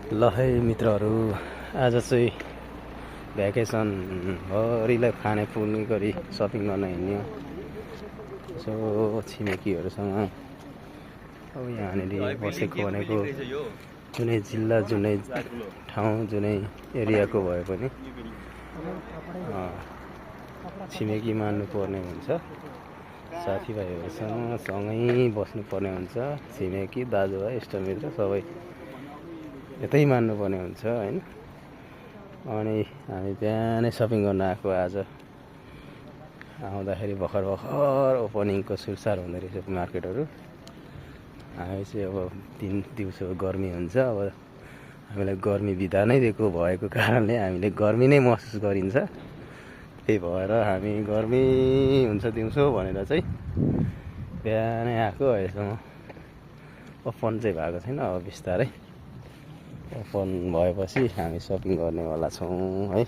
ल है मित्रहरू, आज चाहिँ भ्याकेसन भरिलाई खाने पुग्ने गरी सपिङ गर्न हिँड्यो। यसो छिमेकीहरूसँग अब यहाँनिर बसेको भनेको जुनै जिल्ला, जुनै ठाउँ, जुनै एरियाको भए पनि छिमेकी मान्नुपर्ने हुन्छ। साथीभाइहरूसँग सँगै बस्नुपर्ने हुन्छ। छिमेकी, दाजुभाइ, इष्टमित्र सबै यतै मान्नुपर्ने हुन्छ हैन। अनि हामी बिहानै सपिङ गर्न आएको। आज आउँदाखेरि भर्खर ओपनिङको सुरसार हुँदो रहेछ मार्केटहरू। हामी चाहिँ अब दिउँसो गर्मी हुन्छ, अब हामीलाई गर्मी बिदा नै दिएको भएको कारणले हामीले गर्मी नै महसुस गरिन्छ। त्यही भएर हामी गर्मी हुन्छ दिउँसो भनेर चाहिँ बिहानै आएको। अहिलेसम्म ओपन चाहिँ भएको छैन, अब बिस्तारै ओपन भएपछि हामी सपिङ गर्नेवाला छौँ है।